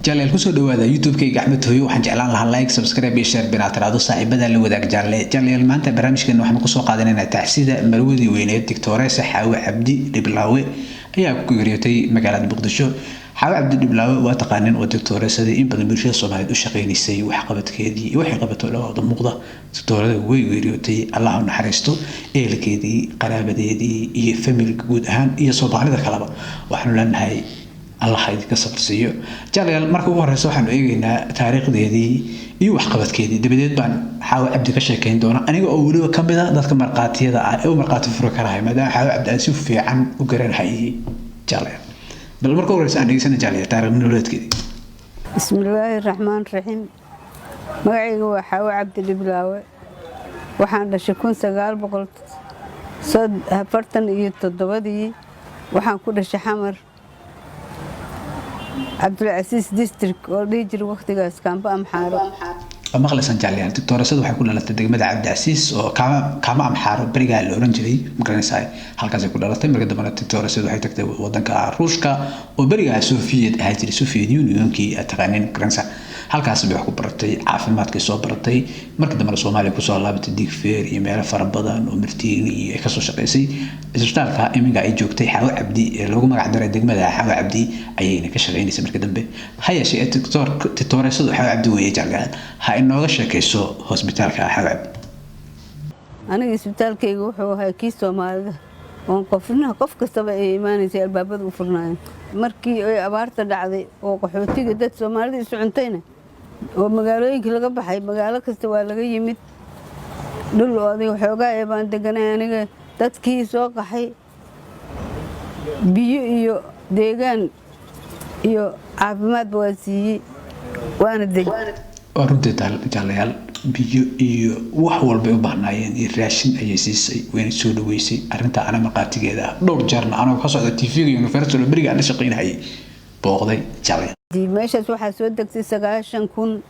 Jaaleel, kusoo dhawaada YouTube-kayga Axmed Hooyo. Waxaan jeclaan lahaa like, subscribe iyo share binaad tiraahdo, saaxiibada la wadaag. Jaalle jaaleel, maanta barnaamijkeena waxaan kusoo qaadanaynaa tacsida marwadii weyneed Doctoresa Xaawe Cabdi Dhiblaawe ayaa ku geeriyootay magaalada Muqdisho. Xaawe Cabdi Dhiblaawe waa taqaanin, waa doctoresadii in badan bulshada Soomaaliyeed u shaqaynaysay. Waxqabadkeedii iyo waxay qabato dhawaaqda muuqda. Doctorada way geeriyootay, Allah u naxariisto. Ehelkeedii, qaraabadeedii iyo familka guud ahaan iyo Soomaalida kaleba waxaanu leenahay Allah idinka sabrsiiyo. Jaalayaal, marka ugu horeysa waxaanu eegaynaa taariikhdeedii iyo waxqabadkeedii, dabadeed baan Xaawo Cabdi ka sheekeyn doona, aniga oo weliba ka mid a dadka markhaatiyada ah ee u markhaati furi karahay, maadaama Xaawo Cabdi aan si fiican u garanhayay. Jaalayaal, bal marka ugu horeysa aan dhegeysana, jaalayaal, taariikh nololeedkeedii. Bismillaahi raxmaan raxiim. Magacayga waa Xaawo Cabdi Dhiblaawe. Waxaan dhashay 1947-dii. Waxaan ku dhashay Xamar, Cabdulcasiis District oo dhihi jiray wakhtigaas Kaamba Amxaaro. Waa maqlaysan, jaalayaal, doctorasadu waxay ku dhalatay degmada Cabdicasiis oo Kaama Amxaaro berigaa la oran jiray, magaranaysaa, halkaasay ku dhalatay. Marka dambena doctorasadu waxay tagtay wadanka Ruushka oo berigaa Soviet ahaa jiray, Soviet Unionkii aad taqaanin, magaranaysaa. Halkaas bay wax ku baratay, caafimaadkay soo baratay. Markii dambena Soomaaliya kusoo laabatay, Digfeer iyo meelo fara badan oo Martiini iyo ay kasoo shaqaysay. Isbitaalka iminka ay joogtay Xaawo Cabdi ee loogu magac daray degmada Xaawo Cabdi ayayna ka shaqaynaysay markii dambe. Ha yeeshee doctoresadu Xaawo Cabdi weeye. Jaalgaal, ha inooga sheekayso hosbitaalka Xaawo Cabdi. Aniga isbitaalkayga wuxuu ahaa kii Soomaalida oon qofna, qof kastaba ay imaanaysay, albaabada u furnaayeen. Markii ay abaarta dhacday oo qaxootiga dad Soomaalida isu cuntayna oo magaalooyinkii laga baxay, magaalo kasta waa laga yimid, dhul oo adiga xoogaa ee baan deganay aniga. Dadkii soo qaxay biyo iyo deegaan iyo caafimaadba waa siiyey, waana deg. Waa runtii, jaalayaal, biyo iyo wax walbay u baahnaayeen iyo raashin ayay siisay, wayna soo dhaweysay. Arrinta ana markhaatigeeda ah, dhowr jeerna anagoo ka socda TV-ga Universal beriga aan la shaqaynahayay booqday, jaalayaal. Meeshaas waxaa soo degtay 90,000,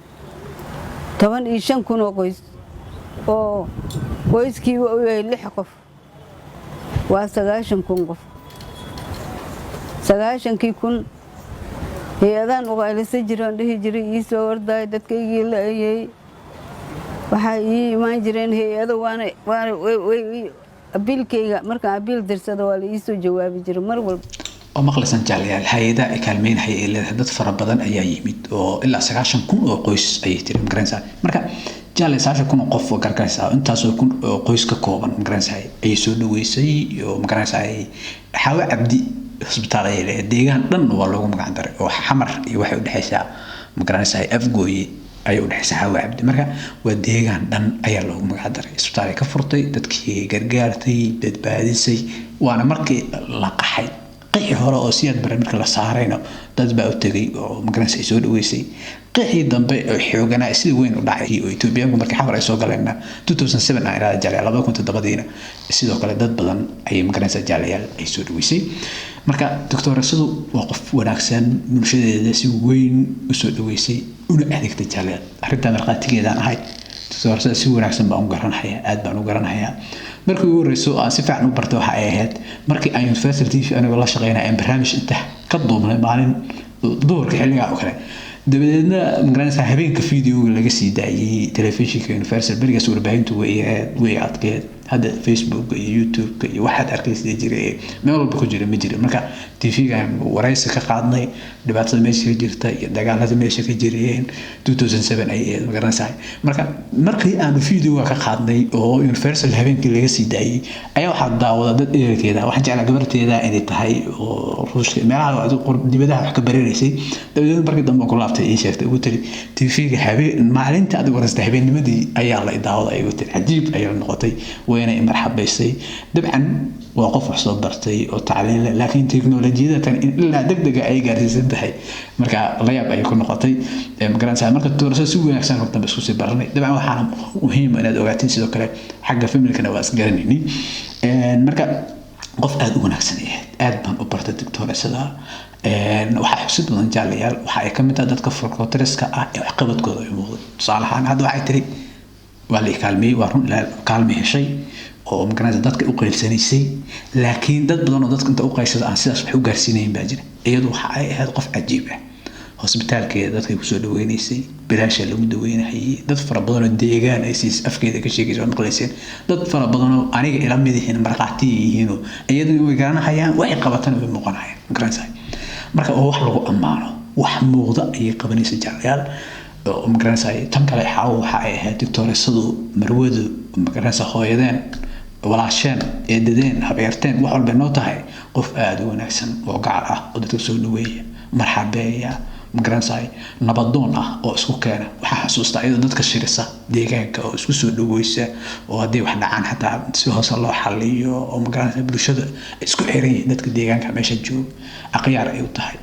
15,000 oo qoys, oo qoyskiiba uu yahay lix qof, waa 90,000 qof. 90-kii kun hay-adaan uqaylisa jiraan, dhihi jiray ii soo ordaay, dadkaygii la ayey. Waxaa ii imaan jireen hay-ado, waana abiilkayga. Markaan abiil dirsado waa la ii soo jawaabi jiray mar walba. Oo maqlaysan, jaalayaal, hay-adaha ay kaalmeynahaya ay leedahay dad fara badan ayaa yimid oo ilaa 90,000 oo qoys ayay tiri, magaranaysaa. Marka jaale, 90,000 oo qof oo garanaysaa, intaasoo kun oo qoys ka kooban, magaranaysaa, ayay soo dhaweysay oo magaranaysaa. Xaawo Cabdi hosbitaal ayay leedahay, deegaan dhan waa loogu magac daray oo Xamar iyo waxay udhexaysaa, magaranaysaa, Afgooye ayay udhexaysaa Xaawo Cabdi. Marka waa deegaan dhan ayaa loogu magac daray. Isbitaal ay ka furtay, dadkii gargaartay, badbaadisay. Waana markii la qaxay, qixi hore oo Siyaad Bare marka la saarayna dad baa u tegay oo magaranaysa ay soo dhaweysay. Qixii dambe oo xooganaa sida weyn u dhacay oo Etoobiyaanku markii Xamar ay soo galeenna, 2007 aan iraada, jaalayaal, 2007-diina sidoo kale dad badan ayay, magaranaysa, jaalayaal, ay soo dhaweysay. Marka doctorasadu waa qof wanaagsan, bulshadeeda si weyn u soo dhaweysay una adeegtay. Jaalayaal, arrintaa markhaatigeedaan ahay. Doctorasada si wanaagsan baan u garanhayaa, aad baan u garanhayaa. Markii ugu horeyso aan si fiican u bartay waxa ay ahayd markii aan Universal TV anigoo la shaqeynaya aan barnaamij inta ka duubnay maalin duhurka xilligaa oo kale, dabadeedna, magaranaysaa, habeenka videoga laga sii daayay telefishinka Universal. Berigaas warbaahintu way adkeed. Hadda Facebook iyo YouTube-ka iyo waxaad arkaysa jira, meel walba ku jira ma jira. Marka TV-gan waraysi ka qaadnay, dhibaatada meesha ka jirta iyo dagaalada meesha ka jireen, 2007 ay ahayd, magaranaysaa. Marka markii aanu videoga ka qaadnay oo Universal habeenkii laga sii daayay ayaa waxaa daawada dad ehelkeeda, waxaan jeclaa gabarteeda inay tahay, oo Ruushka meelaha dibadaha wax ka baranaysay. Dabadeed markii dambe ku laabtay, ii sheegtay, ugu tiri TV-ga habeen maalinta adigu waraystay habeennimadii ayaa la daawada, ay ugu tiri. Cajiib ayay noqotay, wayna i marxabaysay. Dabcan waa qof wax soo bartay oo tacliin leh, laakiin teknolojiyada tan in ilaa degdega ay gaarsiisan tahay marka la yaab ayay ku noqotay, magaranaysaa. Marka doorasho si wanaagsan horta isku sii baranay. Dabcan waxaana muhiim inaad ogaatiin sidoo kale xagga familkana waa isgaranayni. Marka qof aada u wanaagsan ay ahayd, aad baan u bartay doctoresada. Waxaa xusid mudan, jaalayaal, waxa ay ka mid tahay dadka farkootiriska ah ee waxqabadkooda ay muuqday. Tusaale ahaan, hadda waxay tiri waa la kaalmeeyey, waa run, kaalmi heshay oo, magaranaysa, dadka u qaylsanaysay, laakiin dad badan oo dadka inta u qaysada aan sidaas wax u gaarsiinayn baa jira. Iyadu waxa ay ahayd qof cajiib ah. Hosbitaalkeeda dadkay kusoo dhaweynaysay, bilaasha lagu daweynahayay. Dad fara badan oo deegaan ay siis afkeeda ka sheegaysa waa maqlayseen. Dad fara badan oo aniga ila mid yihiin markhaati yihiinoo iyaduna way garanahayaan, waxay qabatana way muuqanayaan, magaranaysaa. Marka oo wax lagu ammaano, wax muuqda ayay qabanaysa, jaalayaal, oo magaranaysaa. Tan kale, Xaawo waxa ay ahayd doctoresadu, marwadu, magaranaysaa, hooyadeen, walaasheen, eedadeen, habeerteen, wax walba noo tahay. Qof aada u wanaagsan oo gacal ah oo dadka soo dhaweeya, marxabeeya, magaranaysaa, nabadoon ah oo isku keena. Waxaa xasuustaa iyadoo dadka shirisa deegaanka oo isku soo dhaweysa, oo haddii wax dhacaan xataa si hoose loo xaliyo, oo magaranaysaa bulshada ay isku xiran yihiin, dadka deegaanka meesha jooga akhyaar ay u tahay.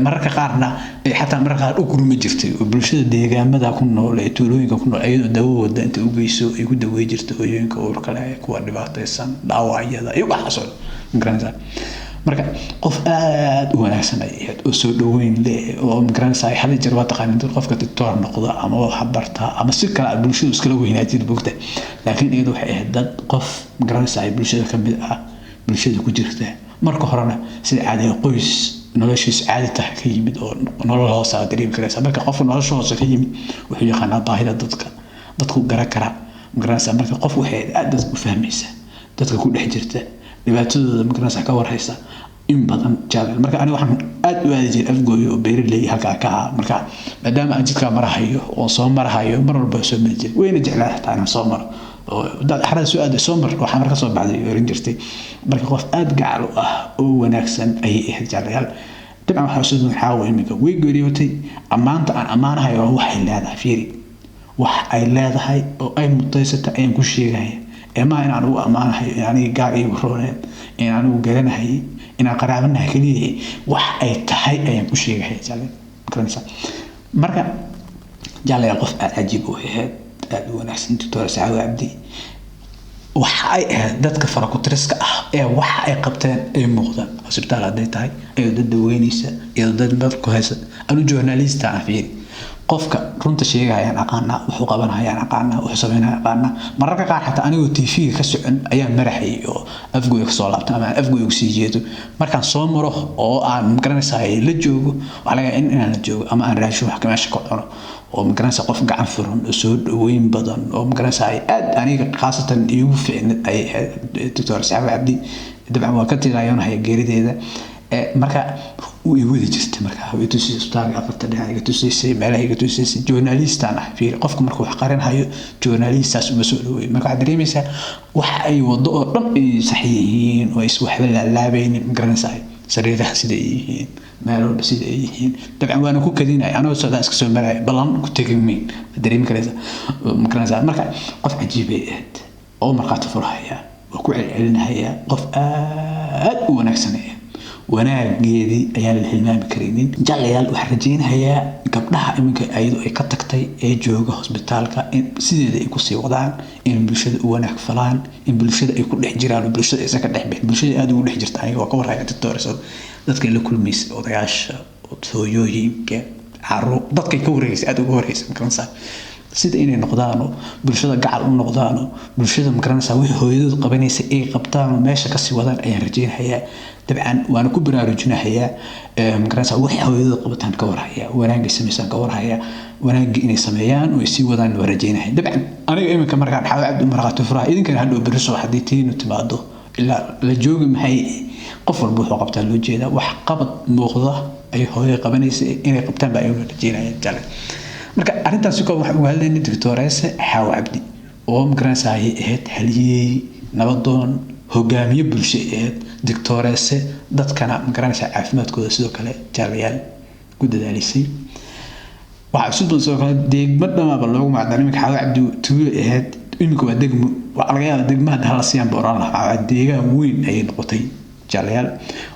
Mararka qaarna xataa mararka qaar u gurma jirtay oo bulshada deegaamada ku nool ee tuulooyinka ku nool iyadoo dawo wada inta u geyso ay ku dawey jirtay hooyooyinka uurka leh, kuwa dhibaataysan, dhaawacyada iyo waxaas oo dhan, magaranaysaa. Marka qof aada u wanaagsan ay ahayd oo soo dhaweyn leh oo magaranaysaa. Hada jeer waa taqaanin dad qofka doctor noqda ama wax barta ama si kale aad bulshadu iskala weynaatid bogta, laakiin iyadu waxay ahayd dad qof magaranaysaa bulshada ka mid ah, bulshada ku jirta. Marka horena sida caadiga qoys noloshiis caadi tahay ka yimid oo nolol hoose aad dareemi karaysaa. Marka qofka nolosha hoose ka yimid wuxuu yaqaanaa baahida dadka, dadku garan karaa, magaranaysaa. Marka qof waxay aad dadka u fahmaysa, dadka ku dhex jirta, dhibaatadooda magaranaysaa ka warhaysa in badan, jecel. Marka aniga waxaan aad u aadi jiray Afgooyo oo beeraley halkaa ka ahaa. Marka maadaama aan jidkaa marahayo oo soo marahayo, mar walba soo mari jiray, wayna jeclaa xataa inaan soo maro oo dad xarada soo aaday, soo mar, waxaa mar ka soo baxday oran jirtay. Marka qof aad gacal u ah oo wanaagsan ayay ahayd, jeclayaal. Dabcan waxaa soo Xaawo iminka way geeriyootay. Ammaanta aan ammaanahayo waa waxay leedahay. Fiiri, wax ay leedahay oo ay mutaysatay ayaan ku sheegaya ee maaha inaan ugu ammaanahayo in aniga gaar iigu rooneen, in anigu garanahayay, inaan qaraabanahay keliya. Wax ay tahay ayaan ku sheegahaya, jeclayaal, garanaysaa. Marka jeclayaal, qof aad cajiib u ahayd, aad u wanaagsan, Doctor Xaawo Cabdi. Waxa ay ahayd dadka farakutiriska ah ee waxa ay qabteen ay muuqdaan. Hosbitaal hadday tahay, iyadoo dad daweynaysa, iyadoo dad meel ku haysa. Anu journalista aan fiiri, qofka runta sheegayaan aqaanaa, wuxuu qabanayaan aqaanaa, wuxuu sameynaya aqaanaa. Mararka qaar xataa anigoo TV-ga ka socon ayaa maraxayay oo Afgooya kasoo laabta ama aan Afgooya kusii jeedo. Markaan soo maro oo aan magaranaysaa la joogo, waxaa laga yaabaa in inaan la joogo ama aan raashin wax meesha ka cuno, oo magaranaysaa qof gacan furan oo soo dhaweyn badan oo magaranaysaa aad aniga khaasatan iigu fiicnad ayay ahayd Doctor Xaawo Cabdi. Dabcan waa ka tiraayoonahay geerideeda. Marka way wadi jirtay, marka way tusisay isbitaalka afarta dhinac iga tusiisay, meelaha iga tusiisay. Journalistaan ah, fiiri, qofka markuu wax qarinhayo journalistaas uma soo dhaweeyo. Marka waxaad dareemaysaa wax ay wado oo dhan ay sax yihiin oo aysan waxba laalaabaynin, magaranaysaa, sariiraha sida ay yihiin, meel walba sida ay yihiin. Dabcan waana ku kadinaya, anoo socdaan iska soo maraya, ballan ku tegin mayn, dareemi karaysaa, magaranaysaa. Marka qof cajiib ay ahayd oo markhaati furhaya, waa ku celcelinahaya, qof aad u wanaagsanaya, wanaageedii ayaan la hilmaami karaynin. Jalayaal, waxaan rajaynayaa gabdhaha iminka ayadu ay ka tagtay ee jooga hosbitaalka in sideeda ay kusii wadaan, in bulshada u wanaag falaan, in bulshada ay ku dhex jiraan oo bulshada aysan ka dhex bixin. Bulshada aada ugu dhex jirta. Aniga waa ka warhaya doctoresada, dadkay la kulmaysa, odayaasha, hooyooyinka, caruur, dadkay ka wareegaysa, aada uga warhaysa, magaranaysaa. Sida inay noqdaano bulshada gacal u noqdaano, bulshada magaranaysaa wixii hooyadood qabanaysa ay qabtaan oo meesha kasii wadaan ayaan rajaynayaa. Dabcan waana ku baraarujinahayaa, magaranaysaa, wixii hooyadood qabataan ka warhayaa, wanaagay samaysaan ka warhayaa, wanaagii inay sameeyaan oo ay sii wadaan waa rajaynaya. Dabcan aniga iminka markaan Xaawo Cabdi markhaati furaha, idinkana hadhow berri subax haddii tiinu timaado ilaa la joogi maxay, qof walba wuxuu qabtaa loo jeedaa. Wax qabad muuqda ay hooyo qabanaysa inay qabtaan baa ayaguna rajaynaya, jale. Marka arrintaas si kooban waxaan uga hadlaynay doctorese Xaawo Cabdi oo magaranaysaa ayay ahayd halyeey, nabadoon, hogaamiye bulsho ahayd, doctorese, dadkana magaranaysaa caafimaadkooda sidoo kale, jaalayaal, ku dadaalisay. Waxaa cusub badan sidoo kale degmo dhamaaba loogu magacdaray. Iminka Xaawo Cabdi tuulo ahayd, iminka waa degmo. Waxaa laga yaabaa degmo hadda hala siiyaan ba oran lahaa, deegaan weyn ayay noqotay. Jaalayaal,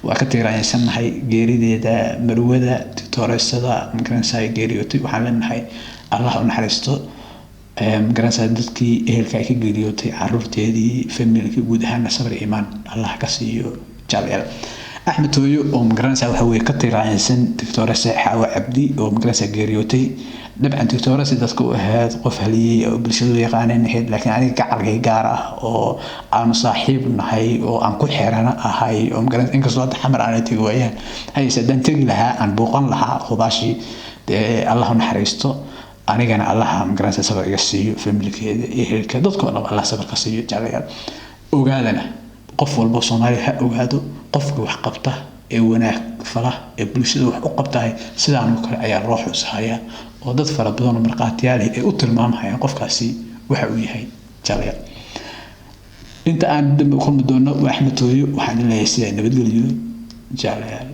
waa ka tiiraanysannahay geerideeda, marwada doctoresada magaranaysaa geeriyootay. Waxaan leenahay Allah u naxariisto, magaranaysaa, dadkii ehelka ay ka geeriyootay, caruurteedii, familka guud ahaana sabir iimaan Allah ka siiyo, jaalayaal. Axmed Hooyo oo magaranaysaa waxa weye ka tiraansan Doctorese Xaawo Cabdi oo magaranaysaa geeriyootay. Dabcan doctorese dadka u ahayd qof haliyey oo bulshadu yaqaaneen ahayd, laakiin aniga gacalkay gaar ah oo aanu saaxiib nahay oo aan ku xirana ahay oo magaranaysa, inkastoo hadda Xamar aanay tegi waayaan hayse, haddaan tegi lahaa aan booqan lahaa hubaashii. Dee Allah u naxariisto, anigana Allaha magaranaysa sabar iga siiyo, familkeeda iyo ehelkeeda, dadkoo dhan Allah sabar ka siiyo. Jeclayaal, ogaadana, qof walbo Soomaaliya ha ogaado, qofka wax qabta ee wanaag fala ee bulshada wax u qabtahay sidaan oo kale ayaa loo xusahayaa, oo dad fara badan oo markhaatiyaal ay u tilmaamhayaan qofkaasi waxa uu yahay. Jeclayaal, inta aan dambe kulmi doono, waa Axmed Hooyo, waxaan leeyahay sidaa nabadgelyo, jeclayaal.